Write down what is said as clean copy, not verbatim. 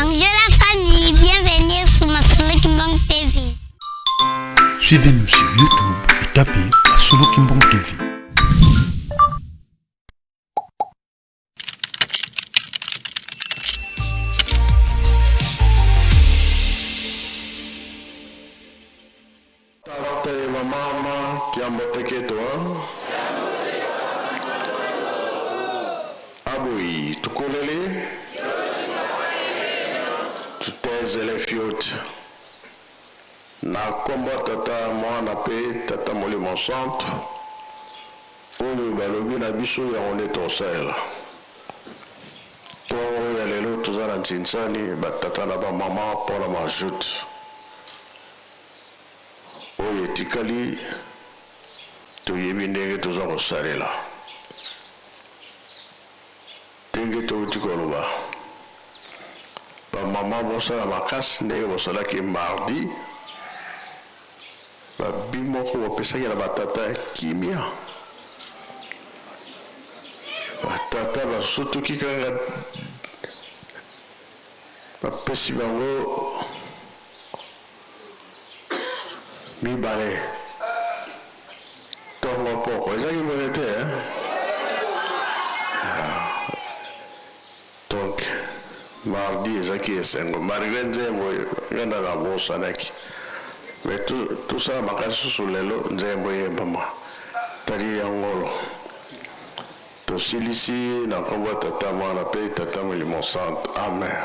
Bonjour la famille, bienvenue sur Masolo Kimbang TV. Suivez-nous sur YouTube et tapez Masolo Kimbang TV. Tata et mama kiamboteketo aboyi tukolele tutezele fioti na nkombo ya tata mwana mpe tata molimo santu oyo balobi na biso yango nde tokosalela ntongo ya lelo toza na ntinsani batata na bamama mpona majoute oyo etikali toyebi ndenge toza kosalela ndenge touti koloba bamama bosala makasi ndenge bosalaki mardi babi moko bopesaki na batata ya kimia batata basutuki kaka bapesi bango mibale ntongo poko ezaki boye te eh? Donc mardi ezaki esengo malgré nzembo nga na nabosanaki mais tosala makasi susu lelo nzembo eyembama tali ya ngolo tosilisi na nkombo ya tata mwana mpe tata molimo santo amen.